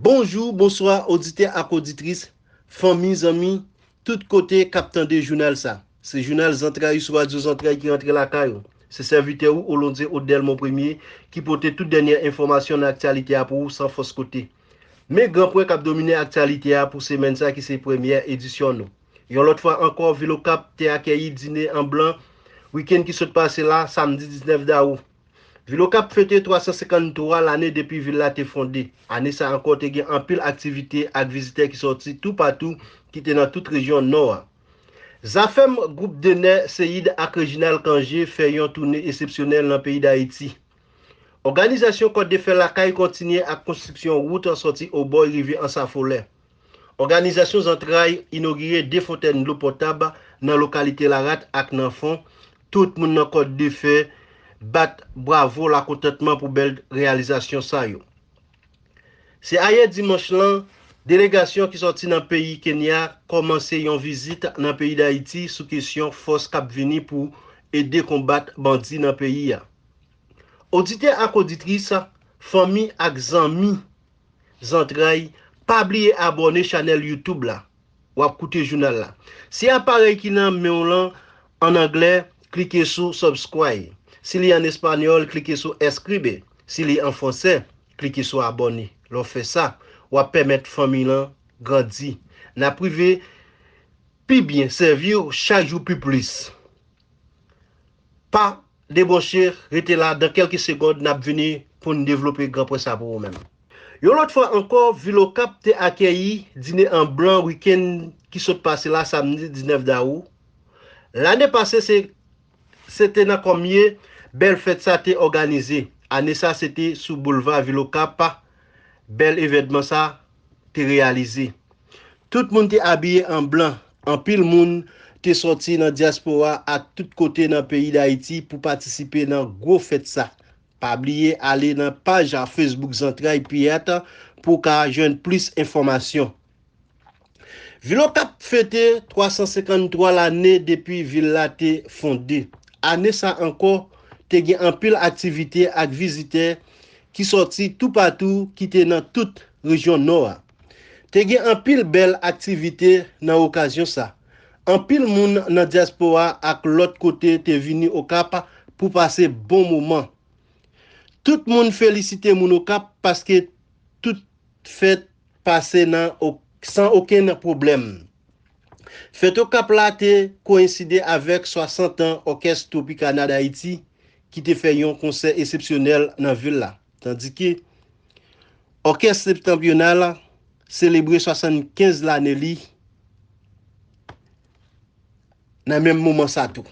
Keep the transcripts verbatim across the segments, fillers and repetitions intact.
Bonjou, bonswa, oditè ak oditris, fanmi, zanmi, tout kote k ap tande jounal sa. Se jounal Zantray sou Radyo Zantray ki rantre lakay ou. Se sèvitè ou, Olondye Odèl Monpremye, ki pote tout dènyè enfòmasyon nan aktyalite a pou ou san fòs kote. Men gran pwen k ap domine aktyalite a pou semèn sa ki se premyè edisyon nou. Yon lòt fwa ankò, vil Okap te akèyi dine an blan wikenn ki sot pase la, samdi diznèf dawou. Vil Okap fete twa san senkanntwa lane depi vil la te fonde. Ane sa ankò te gen anpil aktivite ak vizitè ki sòti toupatou ki te nan tout rejyon Nò a. Zafèm, gwoup Denè Seyid ak Reginald Cangé fè yon toune eksepsyonèl nan peyi Dayiti. Òganizasyon Kòdefè Lakay kontinye ak konstriksyon wout sòti Obòy rive Ansafolè. Òganizasyon Zantray inogire de fontèn dlo pòtab nan lokalite Larat ak nan Fon. Tout moun nan Kòdefè bat bravo lakontantman pou bèl reyalizasyon sa yo. Se ayè dimanch lan, delegasyon ki sòti nan peyi Kenya kòmanse yon vizit nan peyi Dayiti sou kesyon fòs k ap vini pou ede konbat bandi nan peyi a. Oditè ak oditris, fanmi ak zanmi Zantray, pa bliye abòne chanèl YouTube la. W ap koute jounal la. Si aparèy ki nan men w lan an anglè, klike sou subscribe. Si li an espanyòl, klike sou escribe. Si li an fransè, klike sou abòne. Lè w fè sa, w ap pèmèt fanmi lan grandi. N ap rive pi byen sèvi w chak jou pi plis. Pa debranche, rete la, dan kèlke segond, n ap vini pou n devlope gran pwen sa pou ou menm. Yon lòt fwa ankò, vil Okap te akèyi dine an blan wikenn ki sot pase la, samdi diznèf dawou. Lane pase, se, se te nan Kòmye, bèl fèt sa te òganize. Ane sa, se te sou boulva vil Okap, bèl evènman sa te reyalize. Tout moun te abiye an blan. Anpil moun te sòti nan dyaspora ak tout kote nan peyi Dayiti pou patisipe nan gwo fèt sa. Pa bliye ale nan paj Facebook Zantray Piyat pou w ka jwenn plis enfòmasyon. Vil Okap fete twa san senkanntwa lane depi vil la te fonde. Ane sa ankò, te gen anpil aktivite ak vizitè ki sòti toupatou ki te nan tout rejyon Nò a. Te gen anpil bèl aktivite nan okazyon sa. Anpil moun nan dyaspora ak lòt kote te vini Okap pou pase bon moman. Tout moun felisite moun Okap paske tout fèt pase nan, san okenn pwoblèm. Fèt Okap la te koyenside avèk swasant an Òkès Tropicana d'Haïti ki te fè yon konsè eksepsyonèl nan vil la. Tandike Òkès Septentrional selebre swasannkenz lane li nan menm moman sa tou.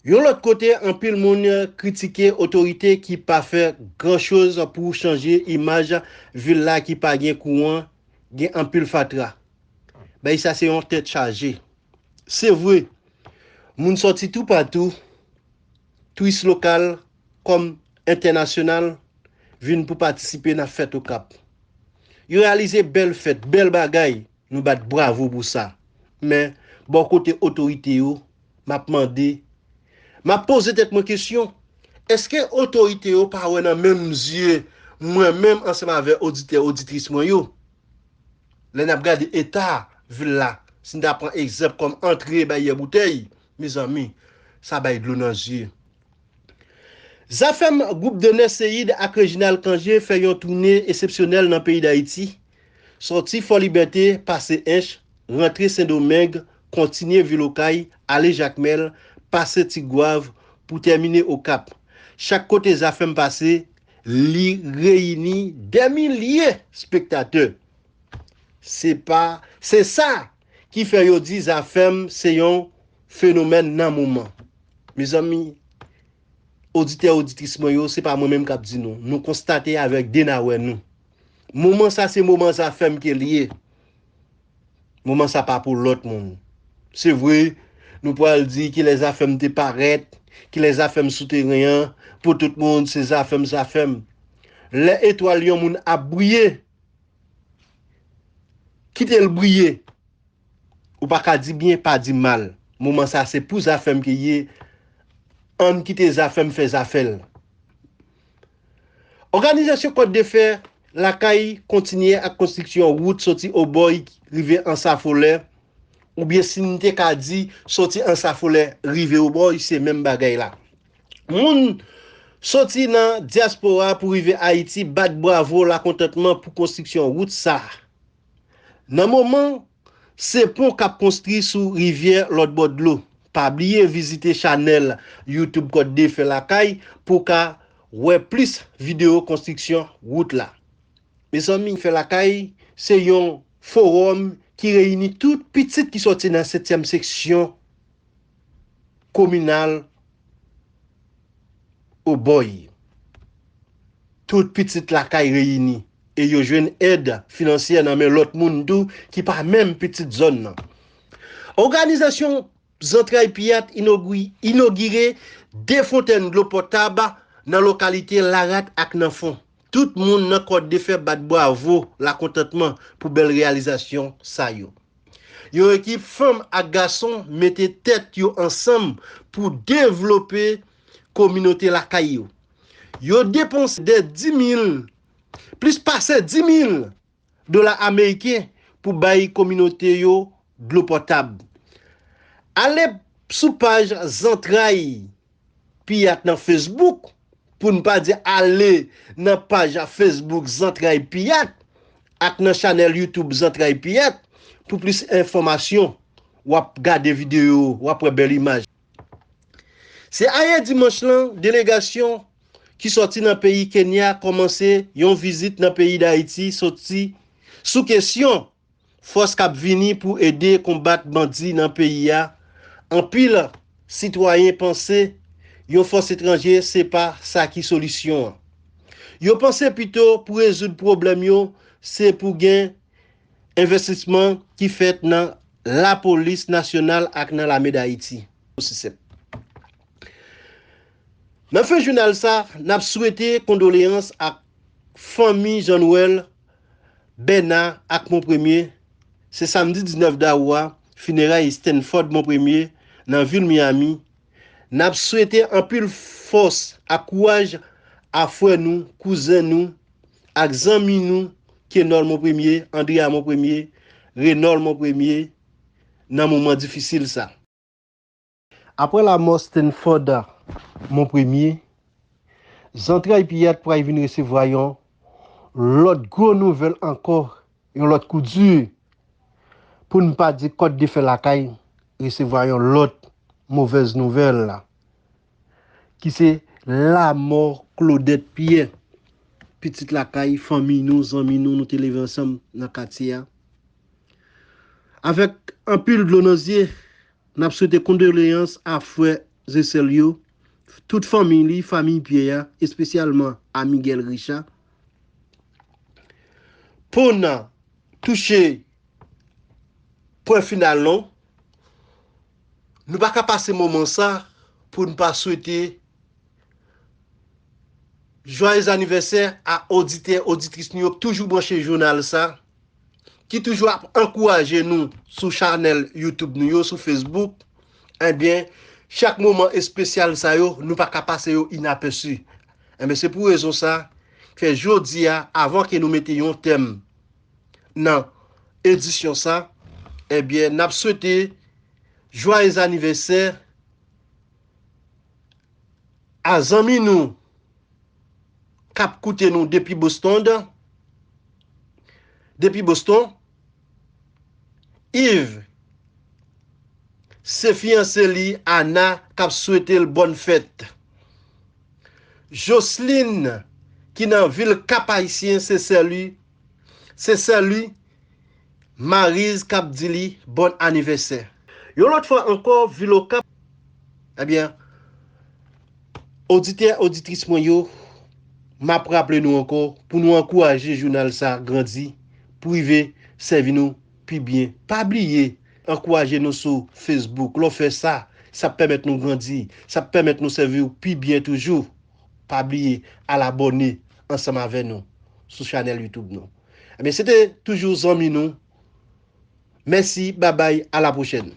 Yon lòt kote, anpil moun kritike otorite ki pa fè gran choz pou chanje imaj vil la ki pa gen kouran, gen anpil fatra. Bay sa se yon tèt chaje. Se vre, moun sòti toupatou, touris lokal kòm entènasyonal, vin pou patisipe nan fèt Okap. Yo reyalize bèl fèt, bèl bagay, nou bat bravo pou sa. Men, bò kote otorite yo, m ap mande, m ap poze tèt mwen kesyon, èske otorite yo pa wè nan menm zye mwen menm ansanm avè oditè, oditris mwen yo? Lè n ap gade eta vil la, si n ta pran egzanp kòm antre Baryè Boutèy, mezanmi, sa bay dlo nan zye. Zafèm, gwoup Denè Seyid ak Reginald Cangé fè yon toune eksepsyonèl nan peyi Dayiti, sòti Fò Libète, pase Ench, rantre Sendomeng, kontinye vil Okay, ale Jakmèl, pase Tigwav, pou tèmine Okap. Chak kote Zafèm pase, li reyini dè milye spektatè. Se pa, se sa ki fè yo di Zafèm se yon fenomèn nan moman. Mezanmi, oditè, oditris mwen yo, se pa mwen menm k ap di nou. Nou konstate avèk de nawè nou. Moman sa se moman Zafèm ke l ye. Moman sa pa pou lòt moun. Se vre, nou pral di kilè Zafèm te parèt, kilè Zafèm sou teren an, pou tout moun, se Zafèm, Zafèm. Lè etwal yon moun ap briye, kite l briye. Ou pa ka di byen, pa di mal. Moman sa se pou Zafèm ke l ye. Ann kite Zafèm fè zafè l. Òganizasyon Kòdefè lakay kontinye ak konstriksyon wout soti Obòy rive Ansafolè, oubyen si n te ka di soti Ansafolè rive Obòy, se menm bagay la. Moun soti nan dyaspora pou rive Ayiti bat bwavo lakontantman pou konstriksyon wout sa a. Nan moman, se pon k ap konstwi sou rivyè lòt bò dlo. Pa bliye vizite chanèl YouTube Kòdefè Lakay pou w ka wè plis videyo konstriksyon wout la. Mezanmi, Fè Lakay se yon fowòm ki reyini tout pitit ki sòti nan setyèm seksyon kominal Obòy. Tout pitit lakay reyini e yo jwenn èd finansyè nan men lòt moun tou ki pa menm pitit zòn nan. Òganizasyon Zantray Piyat inogwi- inogire de fontèn dlo potab nan lokalite Larat ak Nanfon. Tout moun nan Kòdefè bat bwavo lakontantman pou bèl reyalizasyon sa yo. Yon ekip fanm ak gason mete tèt yo ansanm pou devlope kominote lakay yo. Yo depanse de dis mil, plis pase dis mil dola ameriken pou bay kominote yo dlo potab. Ale sou paj Zantray Piyat nan Facebook, pou n pa di ale nan paj Facebook Zantray Piyat ak nan chanèl YouTube Zantray Piyat pou plis enfòmasyon. W ap gade videyo, w ap wè bèl imaj. Se ayè dimanch lan, delegasyon ki sòti nan peyi Kenya kòmanse yon vizit nan peyi Dayiti soti sou kesyon fòs k ap vini pou ede konbat bandi nan peyi a. Anpil sitwayen panse yon fòs etranje se pa sa ki solisyon an. Yo panse pito pou rezoud pwoblèm yo, se pou gen envestisman ki fèt nan lapolis nasyonal ak nan lame Dayiti. Osi senp. Nan fen jounal sa, n ap swete kondoleyans ak fanmi Jean Noël, Bèna ak Mon Premye. Se samdi diznèf dawou a, fineray Stanford Mon Premye nan vil Miami. N ap swete anpil fòs ak kouraj a frè nou, kouzen nou, ak zanmi nou, Kenòl Mon Premye, Andrea Mon Premye, Renòl Mon Premye, nan moman difisil sa. Apre lanmò Stanford Mon Premye, Zantray Piyat pral vin resevwa yon lòt gwo nouvèl ankò, yon lòt kou di, pou n pa di Kòdefè Lakay resevwa yon lòt movèz nouvèl la, ki se lanmò Claudette Pierre, pitit lakay, fanmi nou, zanmi nou, nou te leve ansanm nan katye a. Avèk anpil dlo nan zye, n ap swete kondoleyans a frè e sè l yo, tout fanmi li, fanmi Pyè a, espesyalman a Miguel Richard. Pou n touche pwen final non, nou pa ka pase moman sa pou n pa swete jwayez anivèsè a oditè, oditris nou yo k toujou branche jounal sa, ki toujou ap ankouraje nou sou chanèl YouTube nou yo, sou Facebook. Ebyen, chak moman espesyal sa yo, nou pa ka pase yo inapèsi. Ebyen, se pou rezon sa, fè jodi a, avan ke nou mete yon tèm nan edisyon sa, ebyen, n ap swete jwayez anivèsè a zanmi nou k ap koute nou depi Boston, depi Boston, Yves, se fiyanse li, Ana, k ap swete l bòn fèt. Joseline, ki nan vil Kap Ayisyen, se sè li, se sè li, Mariz k ap di li bòn anivèsè. Yon lòt fwa ankò, vil Okap, ebyen, oditè, oditris mwen yo, m ap raple nou ankò pou nou ankouraje jounal sa grandi, pou rive sèvi nou pi byen. Pa bliye ankouraje nou sou Facebook. Lè w fè sa, sa ap pèmèt nou grandi, sa ap pèmèt nou sèvi w pi byen toujou. Pa bliye al abòne ansanm avè nou sou chanèl YouTube nou. Ebyen, se te toujou zanmi nou. Mèsi, babay, a la pwochèn.